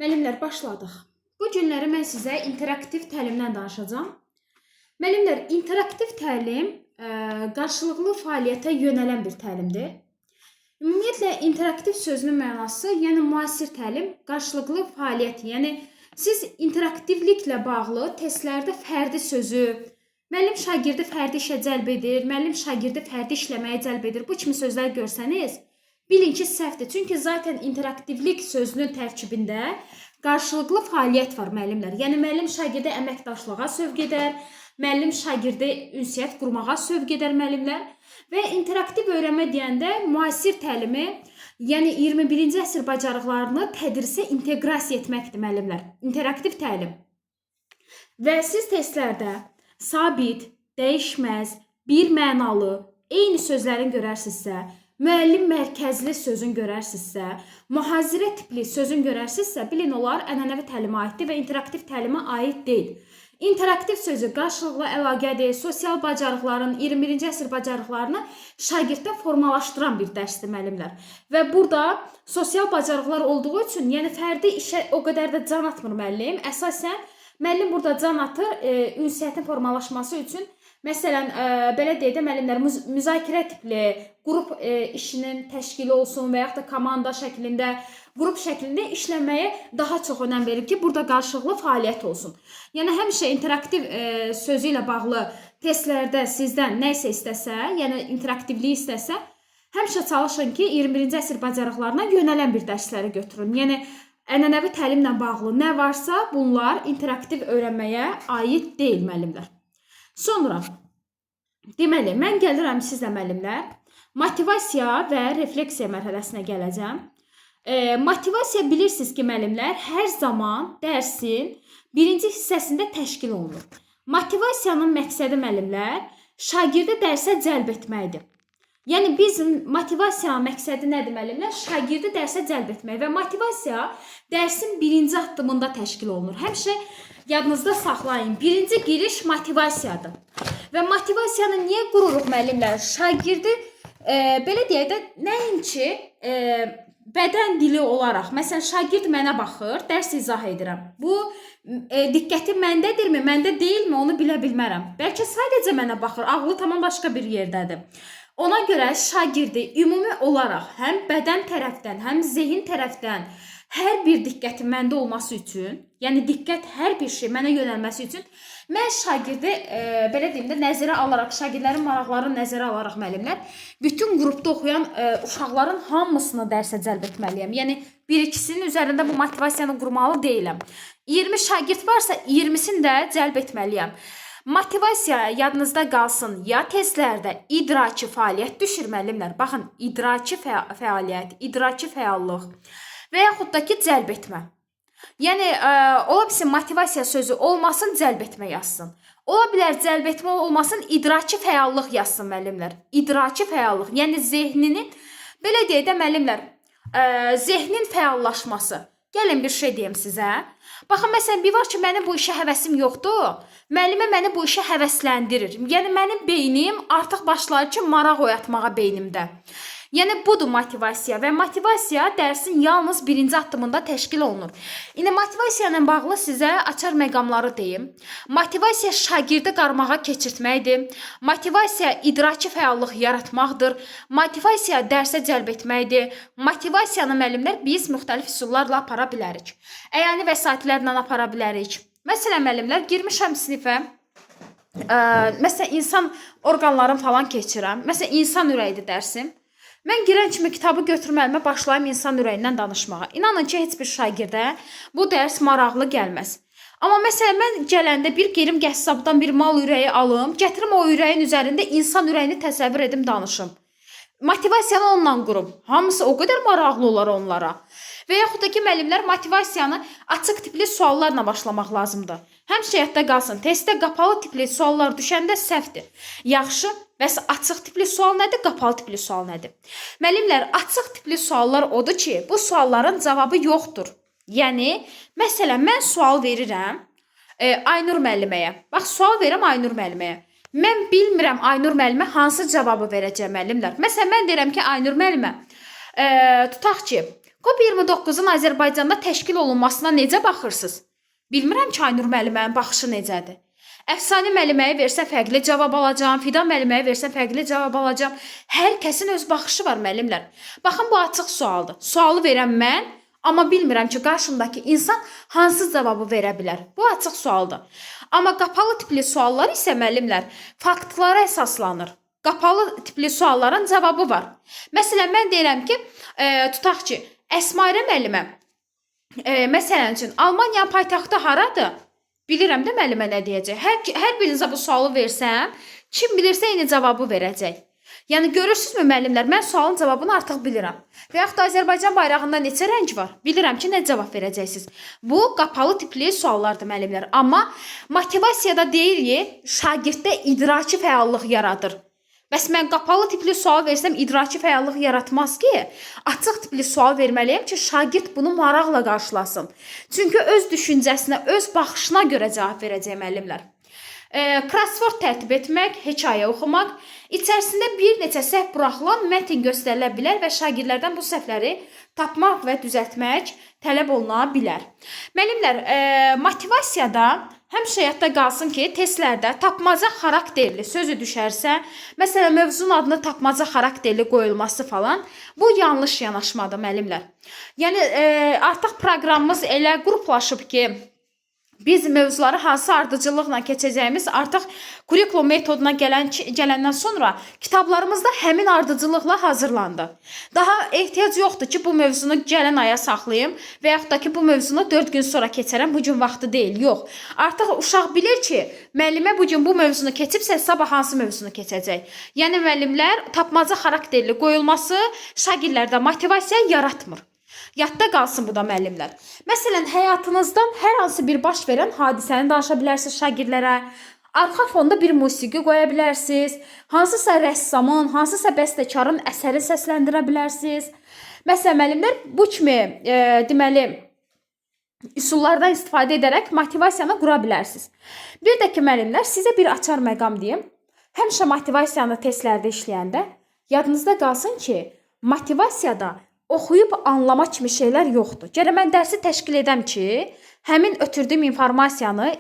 Müəllimlər, başladıq. Bu günləri mən sizə interaktiv təlimdən danışacağam. Müəllimlər, interaktiv təlim qarşılıqlı fəaliyyətə yönələn bir təlimdir. Ümumiyyətlə interaktiv sözünün mənası, yəni müasir təlim, qarşılıqlı fəaliyyət. Yəni siz interaktivliklə bağlı testlərdə fərdi sözü, müəllim şagirdi fərdi işə cəlb edir, müəllim şagirdi fərdi işləməyə cəlb edir. Bu kimi sözlər görsəniz, bilin ki, səhvdir. Çünki zaten interaktivlik sözünün tərkibində qarşılıqlı fəaliyyət var müəllimlər. Yəni müəllim şagirdi əməkdaşlığa sövq edər, müəllim şagirdi ünsiyyət qurmağa sövq edər müəllimlər. Və interaktiv öyrənmə deyəndə müasir təlimi, yəni 21-ci əsr bacarıqlarını tədrisə inteqrasiya etməkdir müəllimlər. İnteraktiv təlim. Və siz testlərdə sabit, dəyişməz, bir mənalı, eyni sözlərin görərsinizsə, müəllim mərkəzli sözün görərsinizsə, mühazirə tipli sözün görərsinizsə, bilin onlar ənənəvi təlimə aiddir və interaktiv təlimə aid deyil. İnteraktiv sözü qarşılıqlı əlaqədir, sosial bacarıqların, 21-ci əsr bacarıqlarını şagirddə formalaşdıran bir dərsdir müəllimlər. Və burada sosial bacarıqlar olduğu üçün, yəni fərdi işə o qədər də can atmır müəllim. Əsasən müəllim burada can atır ünsiyyətin formalaşması üçün. Məsələn, belə deyək də müəllimlər, müzakirə tipli qrup işinin təşkili olsun və yaxud da komanda şəklində, qrup şəklində işləməyə daha çox önəm verir ki, burada qarşılıqlı fəaliyyət olsun. Yəni həmişə interaktiv sözü ilə bağlı testlərdə sizdən nə isə istəsə, yəni interaktivliyi istəsə, həmişə çalışın ki, 21-ci əsr bacarıqlarına yönələn bir dərsləri götürün. Yəni ənənəvi təlimlə bağlı nə varsa, bunlar interaktiv öyrənməyə aid deyil müəllimlər. Sonra, deməli, mən gəlirəm sizlə müəllimlər, motivasiya və refleksiya mərhələsinə gələcəm. Motivasiya bilirsiniz ki, müəllimlər, hər zaman dərsin birinci hissəsində təşkil olunur. Motivasiyanın məqsədi müəllimlər, şagirdi dərsə cəlb etməkdir. Yəni bizim motivasiyanın məqsədi nədir müəllimlər? Şagirdi dərsə cəlb etmək və motivasiya dərsin birinci addımında təşkil olunur. Həmişə yadınızda saxlayın. Birinci giriş motivasiyadır. Və motivasiyanı niyə qururuq müəllimlər? Şagirdi belə deyək də, nəinki bədən dili olaraq, məsələn, şagird mənə baxır, dərs izah edirəm. Bu diqqəti məndədirmi, məndə deyilmi, onu bilə bilmərəm. Bəlkə sadəcə mənə baxır, ağlı tamam başqa bir yerdədir. Ona görə şagirdi ümumi olaraq həm bədən tərəfdən, həm zehin tərəfdən hər bir diqqətin məndə olması üçün, yəni diqqət hər bir şey mənə yönəlməsi üçün mən şagirdi belə deyim də nəzərə alaraq, şagirdlərin maraqlarını nəzərə alaraq müəllimlər, bütün qrupda oxuyan uşaqların hamısını dərsə cəlb etməliyəm. Yəni bir ikisinin üzərində bu motivasiyanı qurmalı deyiləm. 20 şagird varsa 20-sini də cəlb etməliyəm. Motivasiya yadınızda qalsın, ya testlərdə idraki fəaliyyət düşür müəllimlər. Baxın, idraki fəaliyyət, idraki fəallıq və yaxud da ki, cəlb etmə. Yəni, ola bilsin motivasiya sözü olmasın, cəlb etmə yazsın. Ola bilər cəlb etmə olmasın, idraki fəallıq yazsın müəllimlər. İdraki fəallıq, yəni zehninin, belə deyək də müəllimlər, zehnin fəallaşması. Gəlin bir şey deyim sizə. Baxın, məsələn, bir var ki, mənim bu işə həvəsim yoxdur. Müəllimə məni bu işə həvəsləndirir. Yəni, mənim beynim artıq başlayır ki, maraq oyatmağa beynimdə. Yəni, budur motivasiya və motivasiya dərsin yalnız birinci addımında təşkil olunur. İndi motivasiya ilə bağlı sizə açar məqamları deyim. Motivasiya şagirdi qarmağa keçirtməkdir. Motivasiya idraki fəallıq yaratmaqdır. Motivasiya dərsə cəlb etməkdir. Motivasiyanı müəllimlər biz müxtəlif üsullarla apara bilərik. Əyani vəsaitlərlə apara bilərik. Məsələn, müəllimlər, girmişəm sinifə. Məsələn, insan orqanlarını falan keçirəm. Məsələn, insan ürəyidir dərsim. Mən girən kimi kitabı götürüm əlimə, başlayım insan ürəyindən danışmağa. İnanın ki, heç bir şagirdə bu dərs maraqlı gəlməz. Amma məsələn, mən gələndə bir gerim qəssabdan bir mal ürəyi alım, gətirim o ürəyin üzərində insan ürəyini təsəvvür edim, danışım. Motivasiyanı onunla qurum. Hamısı o qədər maraqlı olar onlara. Və yaxud da ki, müəllimlər, motivasiyanı açıq tipli suallarla başlamaq lazımdır. Həmişə yadda qalsın, testdə qapalı tipli suallar düşəndə səhvdir. Yaxşı, bəs açıq tipli sual nədir, qapalı tipli sual nədir? Müəllimlər, açıq tipli suallar odur ki, bu sualların cavabı yoxdur. Yəni, məsələn, mən sual verirəm Aynur müəlliməyə. Bax, sual verirəm Aynur müəlliməyə. Mən bilmirəm Aynur müəllimə hansı cavabı verəcəm müəllimlər. Məsələn, mən deyirəm ki, Aynur müəllimə, tutaq ki, COP29-un Azərbaycanda təşkil olunmasına necə baxırsınız? Bilmirəm ki, Aynur müəllimənin baxışı necədir. Əfsanə müəlliməyə versə fərqli cavab alacağam, Fidan müəlliməyə versə fərqli cavab alacağam. Hər kəsin öz baxışı var müəllimlər. Baxın, bu açıq sualdır. Sualı verən mən, amma bilmirəm ki, qarşımdakı insan hansı cavabı verə bilər. Bu açıq sualdır. Amma qapalı tipli suallar isə müəllimlər faktlara əsaslanır. Qapalı tipli sualların cavabı var. Məsələn, mən deyirəm ki, tutaq ki, Əsmairə müəllimə, məsələn üçün, Almaniyanın paytaxtı haradır? Bilirəm də müəllimə nə deyəcək. Hər birinizə bu sualı versəm, kim bilirsə eyni cavabı verəcək. Yəni görürsünüzmü müəllimlər, mən sualın cavabını artıq bilirəm. Və yaxud da Azərbaycan bayrağında neçə rəng var? Bilirəm ki, nə cavab verəcəksiniz. Bu qapalı tipli suallardır müəllimlər. Amma motivasiyada deyirik, şagirddə idraki fəallıq yaradır. Bəs mən qapalı tipli sual versəm idraki fəallıq yaratmaz ki. Açıq tipli sual verməliyəm ki, şagird bunu maraqla qarşılasın. Çünki öz düşüncəsinə, öz baxışına görə cavab verəcək müəllimlər. Crossword tərtib etmək, hekayə oxumaq, içərisində bir neçə səhv buraxılan mətn göstərilə bilər və şagirdlərdən bu səhvləri tapmaq və düzəltmək tələb oluna bilər. Müəllimlər, motivasiyada həmişə yadda qalsın ki, testlərdə tapmaca xarakterli sözü düşərsə, məsələn, mövzunun adını tapmaca xarakterli qoyulması falan, bu yanlış yanaşmadır müəllimlər. Yəni, artıq proqramımız elə qruplaşıb ki, biz mövzuları hansı ardıcıllıqla keçəcəyimiz artıq kurikulum metoduna gələndən sonra kitablarımız da həmin ardıcıllıqla hazırlandı. Daha ehtiyac yoxdur ki, bu mövzunu gələn aya saxlayım və yaxud da ki, bu mövzunu 4 gün sonra keçərəm, bu gün vaxtı deyil. Yox. Artıq uşaq bilir ki, müəllimə bu gün bu mövzunu keçibsə, sabah hansı mövzunu keçəcək. Yəni müəllimlər tapmaca xarakterli qoyulması şagirdlərdə motivasiya yaratmır. Yadda qalsın bu da müəllimlər. Məsələn, həyatınızdan hər hansı bir baş verən hadisəni danışa bilərsiniz şagirdlərə. Arxa fonda bir musiqi qoya bilərsiniz. Hansısa rəssamın, hansısa bəstəkarın əsəri səsləndirə bilərsiniz. Məsələn, müəllimlər bu kimi deməli üsullardan istifadə edərək motivasiyanı qura bilərsiniz. Bir də ki, müəllimlər, sizə bir açar məqam deyim. Həmişə motivasiyanı testlərdə işləyəndə yadınızda qalsın ki, motivasiyada oxuyub anlama kimi şeylər yoxdur. Gərək mən dərsi təşkil edəm ki, həmin ötürdüyüm informasiyanı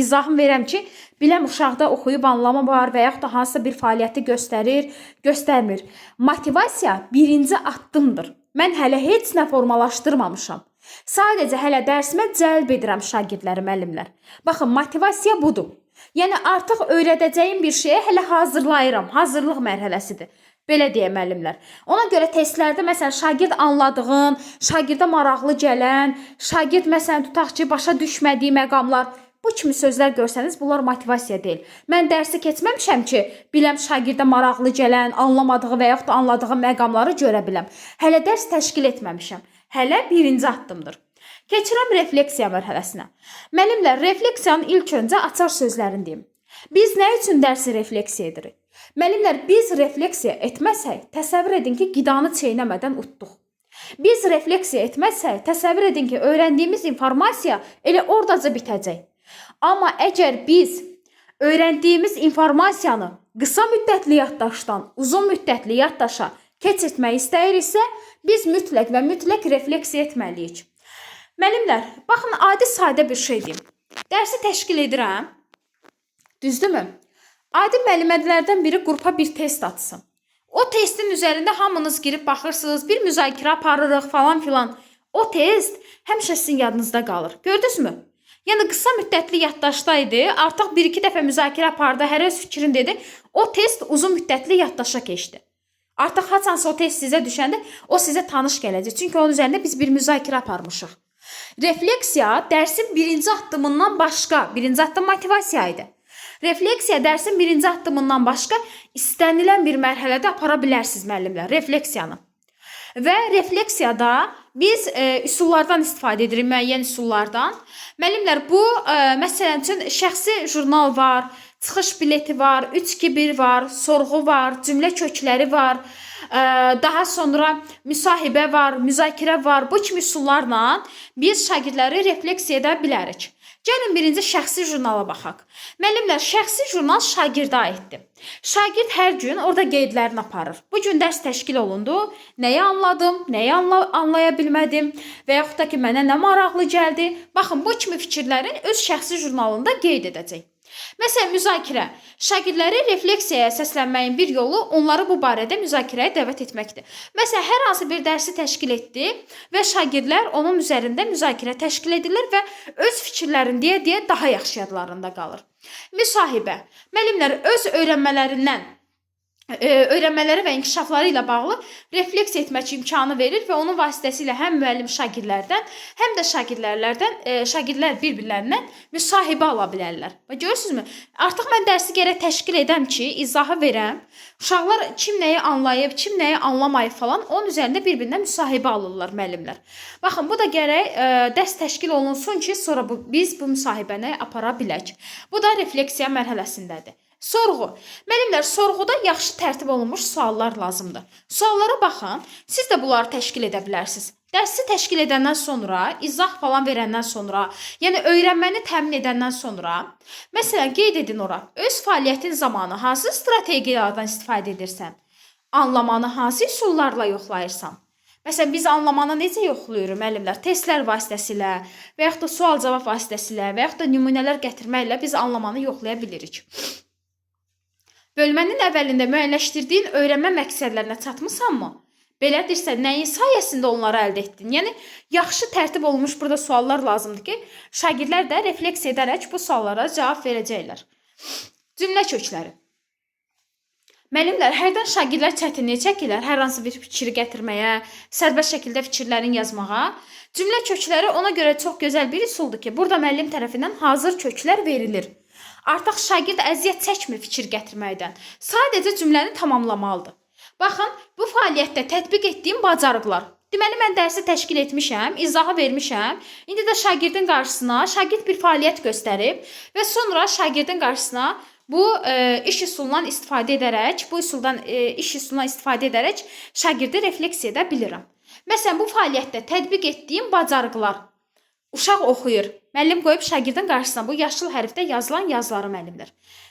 izahım verəm ki, biləm uşaqda oxuyub anlama var və yaxud da hansısa bir fəaliyyəti göstərir, göstərmir. Motivasiya birinci addımdır. Mən hələ heç nə formalaşdırmamışam. Sadəcə hələ dərsimə cəlb edirəm şagirdləri, müəllimlər. Baxın, motivasiya budur. Yəni artıq öyrədəcəyim bir şeyə hələ hazırlayıram. Hazırlıq mərhələsidir. Belə deyə müəllimlər. Ona görə testlərdə məsələn şagird anladığın, şagirdə maraqlı gələn, şagird məsələn tutaq ki, başa düşmədiyi məqamlar, bu kimi sözlər görsəniz bunlar motivasiya deyil. Mən dərsi keçməmişəm ki, biləm şagirdə maraqlı gələn, anlamadığı və yaxud da anladığı məqamları görə biləm. Hələ dərs təşkil etməmişəm. Hələ birinci addımdır. Keçirəm refleksiya mərhələsinə. Müəllimlər, refleksiyanın ilk öncə açar sözlərini deyim. Biz nə üçün dərsi refleksiya edirik? Müəllimlər, biz refleksiya etməsək, təsəvvür edin ki, qidanı çeynəmədən utduq. Biz refleksiya etməsək, təsəvvür edin ki, öyrəndiyimiz informasiya elə oradaca bitəcək. Amma əgər biz öyrəndiyimiz informasiyanı qısa müddətli yaddaşdan uzun müddətli yaddaşa keçirtmək istəyiriksə, biz mütləq və mütləq refleksiya etməliyik. Müəllimlər, baxın, adi sadə bir şey deyim. Dərsi təşkil edirəm. Düzdürmü? Adi müəllimələrdən biri qrupa bir test atsın. O testin üzərində hamınız girib baxırsınız, bir müzakirə aparırıq falan filan. O test həmişə sizin yadınızda qalır. Gördünüzmü? Yəni qısa müddətli yaddaşda idi, artıq 1-2 dəfə müzakirə apardı, hər öz fikrini dedi. O test uzun müddətli yaddaşa keçdi. Artıq haçansa o test sizə düşəndə o sizə tanış gələcək. Çünki onun üzərində biz bir müzakirə aparmışıq. Refleksiya dərsin birinci addımından başqa, birinci addım motivasiya idi. Refleksiya dərsin birinci addımından başqa istənilən bir mərhələdə apara bilərsiniz müəllimlər, refleksiyanı. Və refleksiyada biz üsullardan istifadə edirik, müəyyən üsullardan. Müəllimlər, bu məsələn üçün şəxsi jurnal var, çıxış bileti var, 3-2-1 var, sorğu var, cümlə kökləri var. Daha sonra müsahibə var, müzakirə var. Bu kimi üsullarla biz şagirdləri refleksiya edə bilərik. Gəlin birinci şəxsi jurnala baxaq. Müəllimlər, şəxsi jurnal şagirdə aiddir. Şagird hər gün orada qeydlərini aparır. Bu gün dərs təşkil olundu. Nəyi anladım, nəyi anlaya bilmədim və yaxud da ki, mənə nə maraqlı gəldi. Baxın, bu kimi fikirlərin öz şəxsi jurnalında qeyd edəcək. Məsələn, müzakirə. Şagirdləri refleksiyaya səslənməyin bir yolu onları bu barədə müzakirəyə dəvət etməkdir. Məsələn, hər hansı bir dərsi təşkil etdi və şagirdlər onun üzərində müzakirə təşkil edirlər və öz fikirlərini deyə-deyə daha yaxşı yadlarında qalır. Müsahibə. Müəllimlər öz öyrənmələrindən öyrənmələri və inkişafları ilə bağlı refleksiya etmək imkanı verir və onun vasitəsilə həm müəllim şagirdlərdən, həm də şagirdlər bir-birlərindən müsahibə ala bilərlər. Bax, görürsünüzmü? Artıq mən dərsi gərək təşkil edəm ki, izahı verəm. Uşaqlar kim nəyi anlayıb, kim nəyi anlamayıb falan, onun üzərində bir-birindən müsahibə alırlar müəllimlər. Baxın, bu da gərək dərs təşkil olunsun ki, sonra biz bu müsahibəni apara bilək. Bu da refleksiya mərhələsindədir. Sorğu. Müəllimlər, sorğuda yaxşı tərtib olunmuş suallar lazımdır. Suallara baxın, siz də bunları təşkil edə bilərsiniz. Dərsi təşkil edəndən sonra, izah falan verəndən sonra, yəni öyrənməni təmin edəndən sonra, məsələn, qeyd edin ora, öz fəaliyyətin zamanı hansı strategiyalardan istifadə edirsən? Anlamanı hansı üsullarla yoxlayırsan? Məsələn, biz anlamanı necə yoxlayırıq müəllimlər? Testlər vasitəsilə və yaxud da sual-cavab vasitəsilə və yaxud da nümunələr gətirməklə biz anlamanı yoxlaya bilirik. Bölmənin əvvəlində müəyyənləşdirdiyin öyrənmə məqsədlərinə çatmısanmı? Belədirsə, nəyin sayəsində onları əldə etdin? Yəni, yaxşı tərtib olunmuş burada suallar lazımdır ki, şagirdlər də refleksiya edərək bu suallara cavab verəcəklər. Cümlə kökləri. Müəllimlər, hərdən şagirdlər çətinlik çəkirlər hər hansı bir fikri gətirməyə, sərbəst şəkildə fikirlərini yazmağa. Cümlə kökləri ona görə çox gözəl bir üsuldur ki, burada müəllim tərəfindən hazır köklər verilir. Artıq şagird əziyyət çəkmir fikir gətirməkdən. Sadəcə cümləni tamamlamalıdır. Baxın, bu fəaliyyətdə tətbiq etdiyim bacarıqlar. Deməli, mən dərsi təşkil etmişəm, izahı vermişəm. İndi də şagirdin qarşısına, şagird bir fəaliyyət göstərib və sonra şagirdin qarşısına bu iş üsulundan istifadə edərək, bu üsuldan iş üsulundan istifadə edərək şagirdi refleksiya edə bilirəm. Məsələn, bu fəaliyyətdə tətbiq etdiyim bacarıqlar. Uşaq oxuyur. Müəllim qoyub şagirdin qarşısına bu yaşıl hərfdə yazılan yazıları müəllimlər.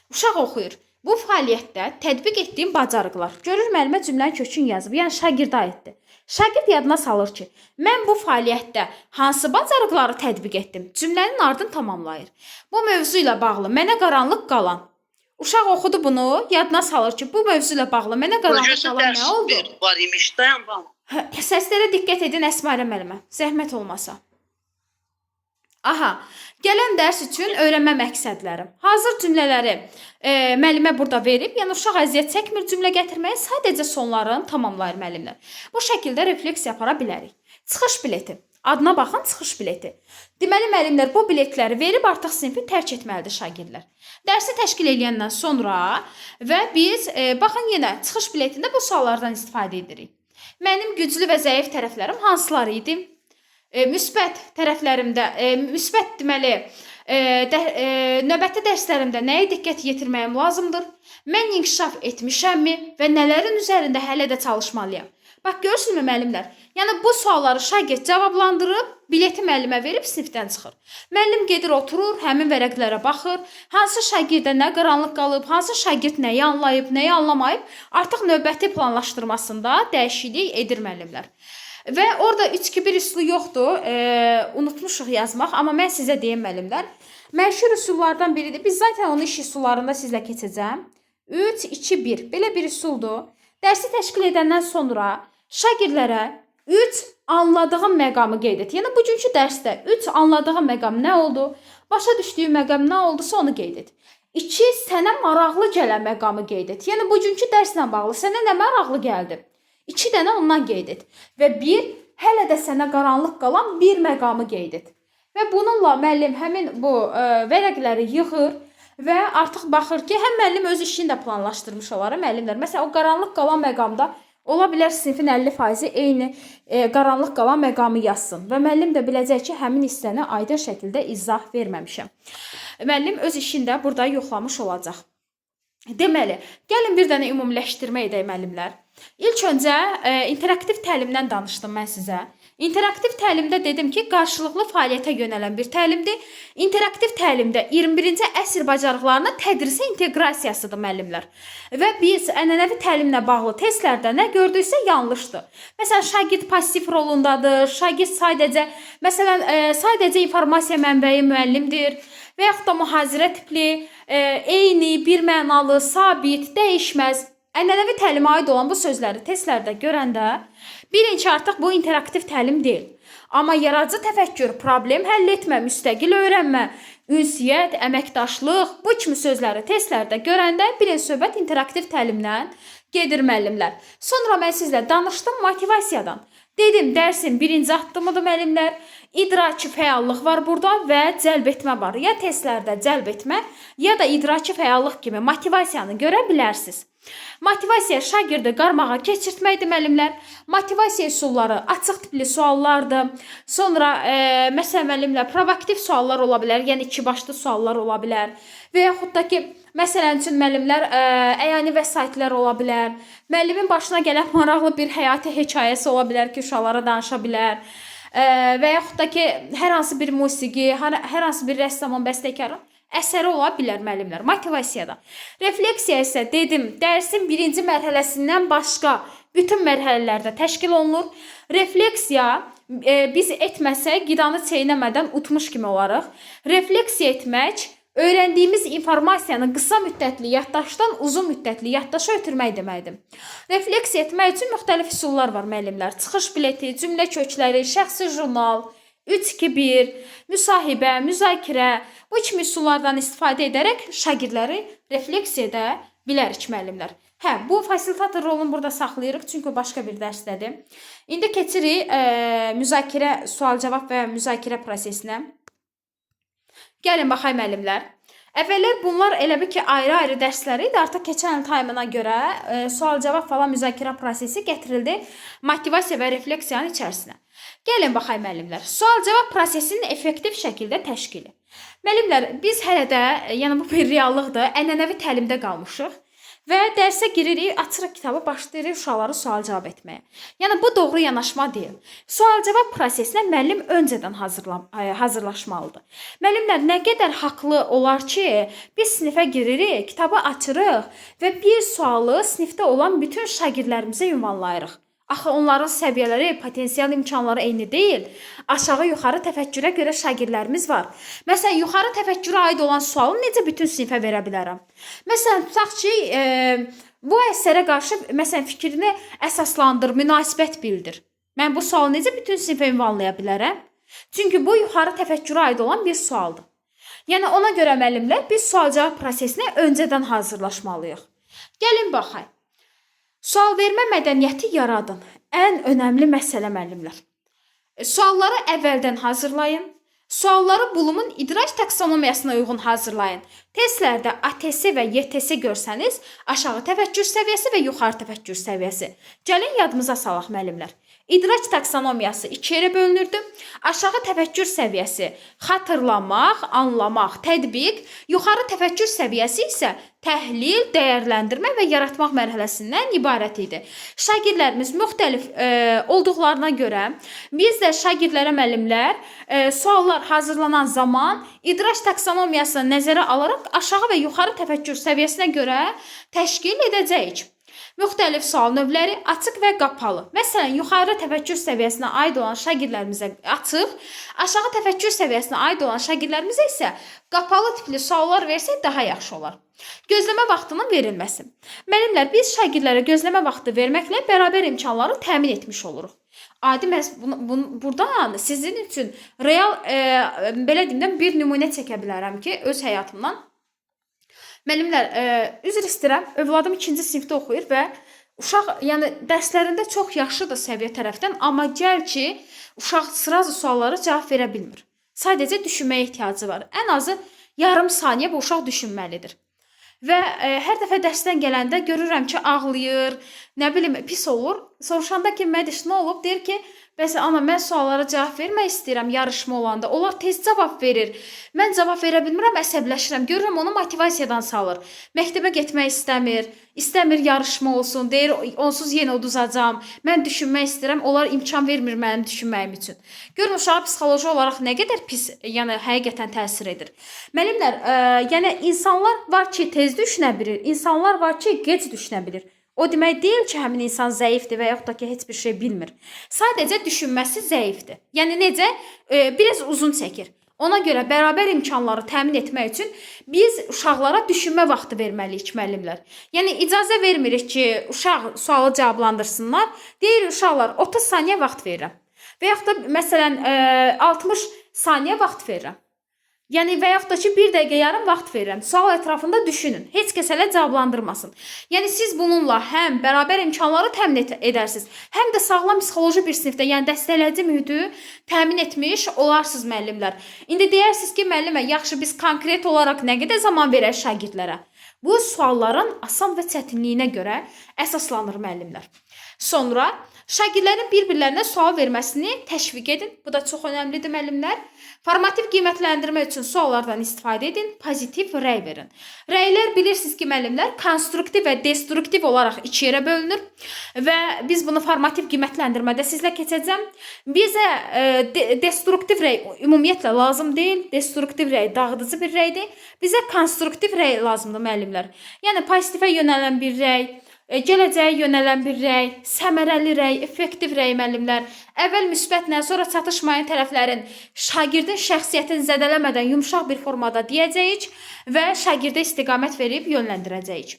Uşaq oxuyur. Bu fəaliyyətdə tətbiq etdiyim bacarıqlar. Görür müəllimə cümlənin kökünü yazıb, yəni şagirdə aiddir. Şagird yadına salır ki, mən bu fəaliyyətdə hansı bacarıqları tətbiq etdim? Cümlənin ardını tamamlayır. Bu mövzu ilə bağlı mənə qaranlıq qalan. Uşaq oxudu bunu, yadına salır ki, bu mövzu ilə bağlı mənə qaranlıq qalan nə oldu? Var imiş, dayan bax. Səslərə diqqət edin Əsmarə müəllimə, zəhmət olmasa. Aha, gələn dərs üçün öyrənmə məqsədlərim. Hazır cümlələri müəllimə burada verib, yəni uşaq əziyyət çəkmir cümlə gətirməyə, sadəcə sonlarını tamamlayır müəllimlər. Bu şəkildə refleksiya apara bilərik. Çıxış bileti. Adına baxın, çıxış bileti. Deməli, müəllimlər bu biletləri verib artıq sinfi tərk etməlidir şagirdlər. Dərsi təşkil eləyəndən sonra və biz, baxın yenə çıxış biletində bu suallardan istifadə edirik. Mənim güclü və zəif tərəflərim hansıları idi? Müsbət tərəflərimdə, müsbət deməli, növbəti dərslərimdə nəyə diqqət yetirməyim lazımdır? Mən inkişaf etmişəmmi və nələrin üzərində hələ də çalışmalıyam? Bax, görürsünüzmü müəllimlər? Yəni, bu sualları şagird cavablandırıb, bileti müəllimə verib sinifdən çıxır. Müəllim gedir, oturur, həmin vərəqlərə baxır. Hansı şagirdə nə qaranlıq qalıb, hansı şagird nəyi anlayıb, nəyi anlamayıb, artıq növbəti planlaşdırmasında dəyişiklik edir müəllimlər. Və orada 3-2-1 üsulu yoxdur, unutmuşuq yazmaq, amma mən sizə deyim müəllimlər. Məşhur üsullardan biridir. Biz zaten onu iş üsullarında sizlə keçəcəm. 3-2-1, belə bir üsuldur. Dərsi təşkil edəndən sonra şagirdlərə 3 anladığım məqamı qeyd et. Yəni, bugünkü dərsdə 3 anladığım məqam nə oldu, başa düşdüyüm məqam nə oldusa onu qeyd et. 2 sənə maraqlı gələn məqamı qeyd et. Yəni, bugünkü dərslə bağlı sənə nə maraqlı gəldi? 2 dənə ondan qeyd et. Və 1, hələ də sənə qaranlıq qalan bir məqamı qeyd et. Və bununla müəllim həmin bu vərəqləri yığır və artıq baxır ki, həm müəllim öz işini də planlaşdırmış olar müəllimlər. Məsələn, o qaranlıq qalan məqamda ola bilər sinfin 50% eyni qaranlıq qalan məqamı yazsın. Və müəllim də biləcək ki, həmin hissəni aydın şəkildə izah verməmişəm. Müəllim öz işini də burada yoxlamış olacaq. Deməli, gəlin bir dənə ümumiləşdirmə edək müəllimlər. İlk öncə interaktiv təlimdən danışdım mən sizə. İnteraktiv təlimdə dedim ki, qarşılıqlı fəaliyyətə yönələn bir təlimdir. İnteraktiv təlimdə 21-ci əsr bacarıqlarının tədrisə inteqrasiyasıdır müəllimlər. Və biz ənənəvi təlimlə bağlı testlərdə nə gördüksə yanlışdır. Məsələn, şagird passiv rolundadır, şagird sadəcə, məsələn, sadəcə informasiya mənbəyi müəllimdir və yaxud da mühazirə tipli, eyni, bir mənalı, sabit, dəyişməz. Ənənəvi təlimə aid olan bu sözləri testlərdə görəndə bilin ki, artıq bu interaktiv təlim deyil. Amma yaradıcı təfəkkür, problem həll etmə, müstəqil öyrənmə, ünsiyyət, əməkdaşlıq bu kimi sözləri testlərdə görəndə bilin söhbət interaktiv təlimdən gedir müəllimlər. Sonra mən sizlə danışdım motivasiyadan. Dedim, dərsin birinci addımıdır müəllimlər. İdraki fəallıq var burada və cəlb etmə var. Ya testlərdə cəlb etmə, ya da idraki fəallıq kimi motivasiyanı görə bilərsiniz. Motivasiya şagirdi qarmağa keçirtməkdir müəllimlər. Motivasiya üsulları açıq tipli suallardır. Sonra məsələn müəllimlər provokativ suallar ola bilər, yəni iki başlı suallar ola bilər. Və yaxud da ki, məsələn üçün müəllimlər əyani vəsaitlər ola bilər. Müəllimin başına gələn maraqlı bir həyati hekayəsi ola bilər ki, uşaqlara danışa bilər. Və yaxud da ki, hər hansı bir musiqi, hər hansı bir rəssamın, bəstəkarın əsəri ola bilər müəllimlər motivasiyada. Refleksiya isə dedim, dərsin birinci mərhələsindən başqa bütün mərhələlərdə təşkil olunur. Refleksiya biz etməsək qidanı çeynəmədən utmuş kimi olarıq. Refleksiya etmək öyrəndiyimiz informasiyanı qısa müddətli yaddaşdan uzun müddətli yaddaşa ötürmək deməkdir. Refleksiya etmək üçün müxtəlif üsullar var müəllimlər. Çıxış bileti, cümlə kökləri, şəxsi jurnal, 3-2-1, müsahibə, müzakirə bu kimi üsullardan istifadə edərək şagirdləri refleksiya edə bilərik müəllimlər. Hə, bu fasilitator rolunu burada saxlayırıq, çünki başqa bir dərsdədir. İndi keçirik müzakirə, sual-cavab və müzakirə prosesinə. Gəlin baxaq müəllimlər. Əvvəllər bunlar elə bil ki, ayrı-ayrı dərslər idi. Artıq keçən il taymına görə sual-cavab falan müzakirə prosesi gətirildi motivasiya və refleksiyanın içərisinə. Gəlin baxaq müəllimlər. Sual-cavab prosesinin effektiv şəkildə təşkili. Müəllimlər, biz hələ də, yəni bu bir reallıqdır, ənənəvi təlimdə qalmışıq və dərsə giririk, açırıq kitabı, başlayırıq uşaqları sual-cavab etməyə. Yəni bu doğru yanaşma deyil. Sual-cavab prosesinə müəllim öncədən hazırlaşmalıdır. Müəllimlər, nə qədər haqlı olar ki, biz sinifə giririk, kitabı açırıq və bir sualı sinifdə olan bütün şagirdlərimizə ünvanlayırıq. Axı onların səviyyələri, potensial imkanları eyni deyil. Aşağı-yuxarı təfəkkürə görə şagirdlərimiz var. Məsələn, yuxarı təfəkkürə aid olan sualı necə bütün sinifə verə bilərəm? Məsələn, tutaq ki, bu əsərə qarşı məsələn fikrini əsaslandır, münasibət bildir. Mən bu sualı necə bütün sinifə ünvanlaya bilərəm? Çünki bu yuxarı təfəkkürə aid olan bir sualdır. Yəni ona görə müəllimlər biz sual-cavab prosesinə öncədən hazırlaşmalıyıq. Gəlin baxaq. Sual vermə mədəniyyəti yaradın. Ən önəmli məsələ müəllimlər. Sualları əvvəldən hazırlayın. Sualları Blumun idrak taksonomiyasına uyğun hazırlayın. Testlərdə ATS və YTS görsəniz, aşağı təfəkkür səviyyəsi və yuxarı təfəkkür səviyyəsi. Gəlin yadımıza salaq müəllimlər. İdrak taksonomiyası iki yerə bölünürdü. Aşağı təfəkkür səviyyəsi xatırlamaq, anlamaq, tətbiq, yuxarı təfəkkür səviyyəsi isə təhlil, dəyərləndirmə və yaratmaq mərhələsindən ibarət idi. Şagirdlərimiz müxtəlif olduqlarına görə biz də şagirdlərə müəllimlər suallar hazırlanan zaman idrak taksonomiyasını nəzərə alaraq aşağı və yuxarı təfəkkür səviyyəsinə görə təşkil edəcəyik. Müxtəlif sual növləri açıq və qapalı. Məsələn, yuxarı təfəkkür səviyyəsinə aid olan şagirdlərimizə açıq, aşağı təfəkkür səviyyəsinə aid olan şagirdlərimizə isə qapalı tipli suallar versək daha yaxşı olar. Gözləmə vaxtının verilməsi. Müəllimlər, biz şagirdlərə gözləmə vaxtı verməklə bərabər imkanları təmin etmiş oluruq. Adi məhz buradan sizin üçün real, belə deyim də, bir nümunə çəkə bilərəm ki, öz həyatımdan. Müəllimlər, üzr istəyirəm, övladım 2-ci sinifdə oxuyur və uşaq, yəni dərslərində çox yaxşıdır səviyyə tərəfdən, amma gəl ki, uşaq sırazu suallara cavab verə bilmir. Sadəcə düşünməyə ehtiyacı var. Ən azı yarım saniyə bu uşaq düşünməlidir. Və hər dəfə dərsdən gələndə görürəm ki, ağlayır, nə bilim, pis olur. Soruşanda ki, Mədiş nə olub? Deyir ki, bəs ana mən suallara cavab vermək istəyirəm yarışma olanda. Onlar tez cavab verir. Mən cavab verə bilmirəm, əsəbləşirəm. Görürəm onu motivasiyadan salır. Məktəbə getmək istəmir. İstəmir yarışma olsun. Deyir onsuz yenə uduzacağam. Mən düşünmək istəyirəm. Onlar imkan vermir mənim düşünməyim üçün. Görün uşağa psixoloji olaraq nə qədər pis, yəni həqiqətən təsir edir. Müəllimlər, yəni insanlar var ki, tez düşünə bilir, insanlar var ki, gec düşünə bilir. O demək deyil ki, həmin insan zəifdir və yaxud da ki, heç bir şey bilmir. Sadəcə düşünməsi zəifdir. Yəni necə? Biraz uzun çəkir. Ona görə bərabər imkanları təmin etmək üçün biz uşaqlara düşünmə vaxtı verməliyik müəllimlər. Yəni icazə vermirik ki, uşaq sualı cavablandırsınlar. Deyirik uşaqlar 30 saniyə vaxt verirəm. Və yaxud da məsələn 60 saniyə vaxt verirəm. Yəni və yaxud da ki, 1 dəqiqə yarım vaxt verirəm. Sual ətrafında düşünün. Heç kəs hələ cavablandırmasın. Yəni siz bununla həm bərabər imkanları təmin edərsiniz, həm də sağlam psixoloji bir sinifdə, yəni dəstəkləyici mühiti təmin etmiş olarsınız müəllimlər. İndi deyərsiniz ki, müəllimə, yaxşı biz konkret olaraq nə qədər zaman verək şagirdlərə? Bu sualların asan və çətinliyinə görə əsaslanır müəllimlər. Sonra şagirdlərin bir-birlərinə sual verməsini təşviq edin. Bu da çox önəmlidir müəllimlər. Formativ qiymətləndirmə üçün suallardan istifadə edin, pozitiv rəy verin. Rəylər bilirsiniz ki, müəllimlər konstruktiv və destruktiv olaraq iki yerə bölünür və biz bunu formativ qiymətləndirmədə sizlə keçəcəm. Bizə destruktiv rəy ümumiyyətlə lazım deyil. Destruktiv rəy dağıdıcı bir rəydir. Bizə konstruktiv rəy lazımdır müəllimlər. Yəni pozitivə yönələn bir rəy, gələcəyə yönələn bir rəy, səmərəli rəy, effektiv rəy müəllimlər. Əvvəl müsbətlə, sonra çatışmayan tərəflərin şagirdin şəxsiyyətini zədələmədən yumşaq bir formada deyəcəyik və şagirdə istiqamət verib yönləndirəcəyik.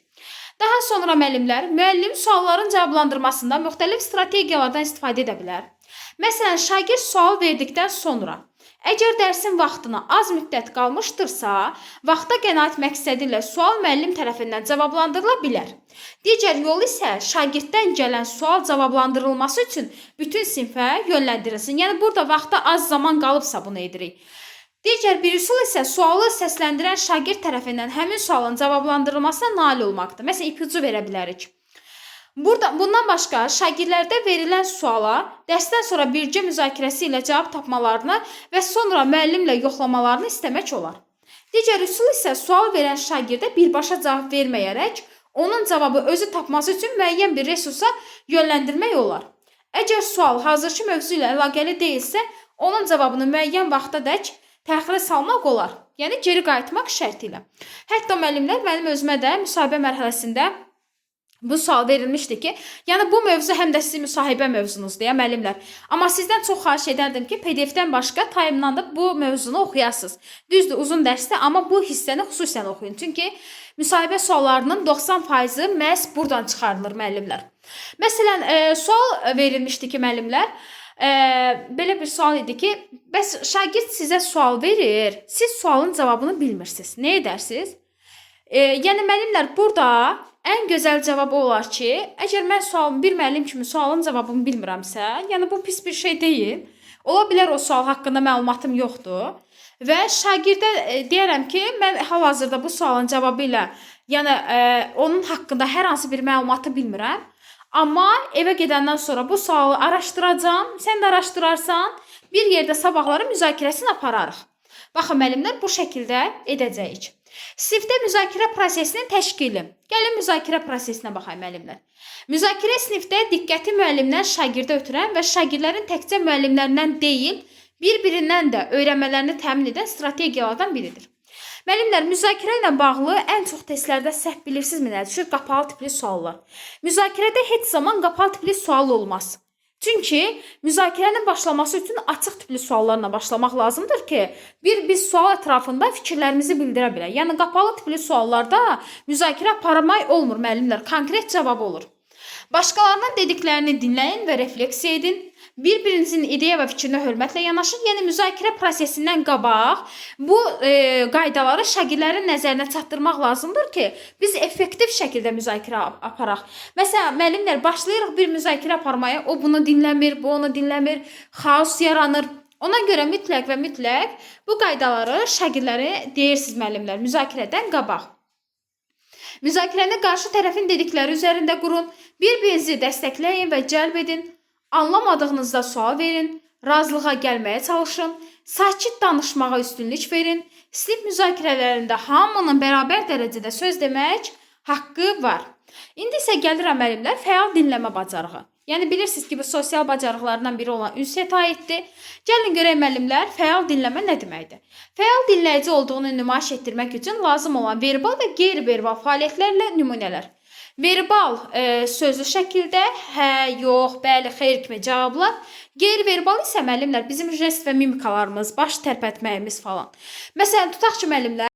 Daha sonra müəllimlər, müəllim sualların cavablandırmasında müxtəlif strategiyalardan istifadə edə bilər. Məsələn, şagird sual verdikdən sonra, əgər dərsin vaxtına az müddət qalmışdırsa, vaxta qənaət məqsədi ilə sual müəllim tərəfindən cavablandırıla bilər. Digər yol isə şagirddən gələn sual cavablandırılması üçün bütün sinfə yönləndirilsin. Yəni burada vaxta az zaman qalıbsa bunu edirik. Digər bir üsul isə sualı səsləndirən şagird tərəfindən həmin sualın cavablandırılmasına nail olmaqdır. Məsələn, ipucu verə bilərik. Bundan başqa şagirdlərdə verilən suala dərsdən sonra birgə müzakirəsi ilə cavab tapmalarını və sonra müəllimlə yoxlamalarını istəmək olar. Digər üsul isə sual verən şagirdə birbaşa cavab verməyərək onun cavabı özü tapması üçün müəyyən bir resursa yönləndirmək olar. Əgər sual hazırki mövzu ilə əlaqəli deyilsə, onun cavabını müəyyən vaxtadək təxirə salmaq olar. Yəni geri qayıtmaq şərti ilə. Hətta müəllimlər mənim özümə də müsahibə mərhələsində bu sual verilmişdi ki, yəni bu mövzu həm də sizin müsahibə mövzunuzdur ya müəllimlər. Amma sizdən çox xahiş edərdim ki, PDF-dən başqa time-dan da bu mövzunu oxuyasınız. Düzdür, uzun dərsdir, amma bu hissəni xüsusən oxuyun. Çünki müsahibə suallarının 90%-i məhz buradan çıxarılır müəllimlər. Məsələn, sual verilmişdi ki, müəllimlər, belə bir sual idi ki, bəs şagird sizə sual verir, siz sualın cavabını bilmirsiniz. Nə edərsiniz? Yəni müəllimlər, burada ən gözəl cavab olar ki, əgər mən sualın, bir müəllim kimi sualın cavabını bilmirəmsə, yəni bu pis bir şey deyil. Ola bilər o sual haqqında məlumatım yoxdur və şagirdə deyərəm ki, mən hal-hazırda bu sualın cavabı ilə, yəni onun haqqında hər hansı bir məlumatı bilmirəm. Amma evə gedəndən sonra bu sualı araşdıracağam, sən də araşdırarsan, bir yerdə sabahları müzakirəsini apararıq. Baxın, müəllimlər, bu şəkildə edəcəyik. Sinifdə müzakirə prosesinin təşkili. Gəlin müzakirə prosesinə baxaq müəllimlər. Müzakirə sinifdə diqqəti müəllimdən şagirdə ötürən və şagirdlərin təkcə müəllimlərindən deyil, bir-birindən də öyrənmələrini təmin edən strategiyalardan biridir. Müəllimlər, müzakirə ilə bağlı ən çox testlərdə səhv bilirsinizmi nə düşür? Qapalı tipli suallar. Müzakirədə heç zaman qapalı tipli sual olmaz. Çünki müzakirənin başlaması üçün açıq tipli suallarla başlamaq lazımdır ki, biz sual ətrafında fikirlərimizi bildirə bilək. Yəni qapalı tipli suallarda müzakirə aparmaq olmur müəllimlər, konkret cavab olur. Başqalarının dediklərini dinləyin və refleksiya edin. Bir-birinizin ideya və fikrinə hörmətlə yanaşın. Yəni müzakirə prosesindən qabaq bu qaydaları şagirdlərin nəzərinə çatdırmaq lazımdır ki, biz effektiv şəkildə müzakirə aparaq. Məsələn, müəllimlər, başlayırıq bir müzakirə aparmaya, o bunu dinləmir, bu onu dinləmir, xaos yaranır. Ona görə mütləq və mütləq bu qaydaları şagirdlərə deyirsiniz müəllimlər müzakirədən qabaq. Müzakirəni qarşı tərəfin dedikləri üzərində qurun, bir-birinizi dəstəkləyin və cəlb edin. Anlamadığınızda sual verin, razılığa gəlməyə çalışın, sakit danışmağa üstünlük verin. Sinif müzakirələrində hamının bərabər dərəcədə söz demək haqqı var. İndi isə gəlirəm müəllimlər fəal dinləmə bacarığı. Yəni bilirsiniz ki, bu sosial bacarıqlardan biri olan ünsiyyətə aiddir. Gəlin görək müəllimlər, fəal dinləmə nə deməkdir? Fəal dinləyici olduğunu nümayiş etdirmək üçün lazım olan verbal və qeyri-verbal fəaliyyətlərlə nümunələr. Verbal sözlü şəkildə hə, yox, bəli, xeyr kimi cavablar. Qeyri-verbal isə müəllimlər bizim jest və mimikalarımız, baş tərpətməyimiz falan. Məsələn, tutaq ki, müəllimlər